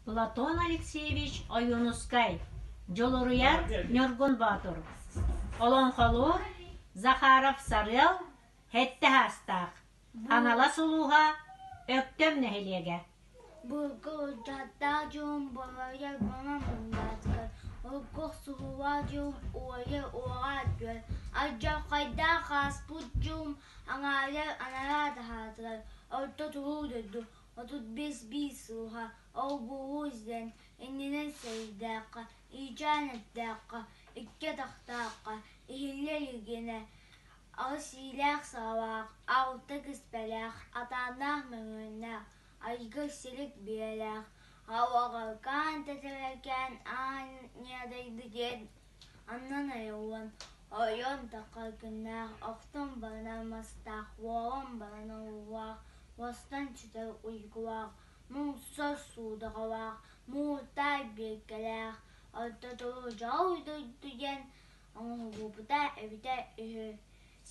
Платон Алексеевич Ойуунускай Дьулуруйар Ньургун Боотур Олоҥхолуур Захаров Сарыал Сэттэ саастаах Хаҥалас улууһа Өктөм нэһилиэгэ Былыргы урдьааттаах дьон балайа гынан муннаатыгар, урукку охсуһуулаах дьон уойар уоҕа түөр, алдьархайдаах ааспыт дьон аҥаарыгар анараа таһаатыгар, орто туруу дойду 35 биир сылга ол-буолу истэн, иннинэн сэрэйдээххэ, иичээн эттэххэ, икки атахтаахха, иһиллэ илигинэ аҕыс иилээх-саҕалаах, алта киспэлээх, атааннаах мөҥүөннээх, айгыр-силик биэлээх, алаҕаркаан тэтэрэркээн аан ньыадайды диэн аннан айыллан, ойон таххар күннээх, охтон баранар мастаах, уолан баранар уулаах, уостан сүтэр уйгулаах, муҥсар суудаҕалаах, муурдаай биэркэлээх, ортотугар дьол дойду диэн оҥоһуллубута эбитэ үһү.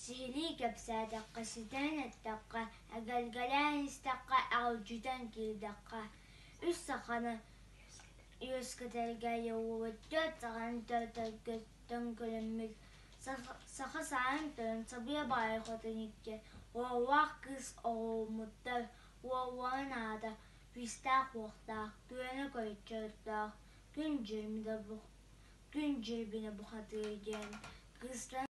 Сиһилии кэпсээтэххэ, ситэн эттэххэ, эгэлгэлээн истэххэ, эҕирдьитэн киирдэххэ, үс саханы үөскэтэргэ айыллыбыт түөрт саханы төрөтөргө төҥкөлөммүт саха саарын тойон Сабыйа баайа хотун икки уоллаах кыыс оҕоломмуттар. Уолларын аата күүстээх-уохтаах, күөнэ көрчөрдөөх, күн дьириминэ бухатыыр диэн, кыыстарын